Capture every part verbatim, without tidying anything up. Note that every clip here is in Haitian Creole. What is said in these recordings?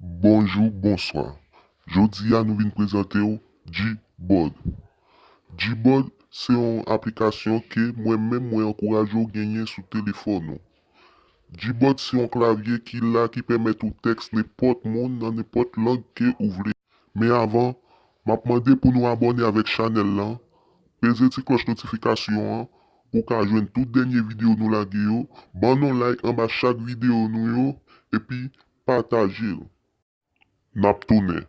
Bonjou, bonswa. Jodi a nou vin prezante w Gboard. Gboard se yon aplikasyon ke mwen menm mwen ankouraje w genyen sou telefòn ou. Gboard se yon klavye ki la ki pèmèt ou tèks nenpòt moun nan nenpòt lang ke ou vle. Men avan, m ap mande pou nou abòne avèk chanèl lan, peze ti klòch notifikasyon an pou w ka jwenn tout dènye videyo nou lage yo, ban nou like anba chak videyo nou yo, epi pataje l. N ap tounen.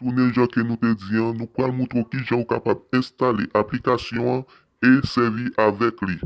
Tounen jan ke nou te di an, nou pral montre w kijan ou kapab enstale aplikasyon an e sèvi avèk li.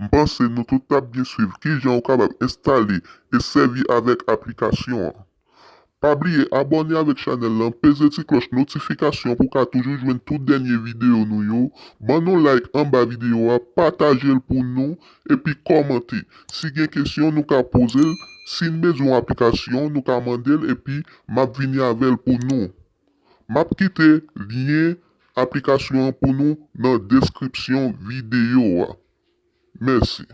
M panse nou tout t ap byen swiv kijan ou kapab enstale e sèvi avèk aplikasyon an. Pa bliye abòne avèk chanèl lan, peze ti klòch notifikasyon pou w ka toujou jwenn tout dènye videyo nou yo. Ban nou like anba videyo a, pataje l pou nou, epi kòmante. Si gen kesyon, nou ka poze l. Si n bezwen yon aplikasyon, nou ka mande l, epi m ap vini avè l pou nou. M ap kite lyen aplikasyon an pou nou nan deskripsyon videyo a. Mèsi.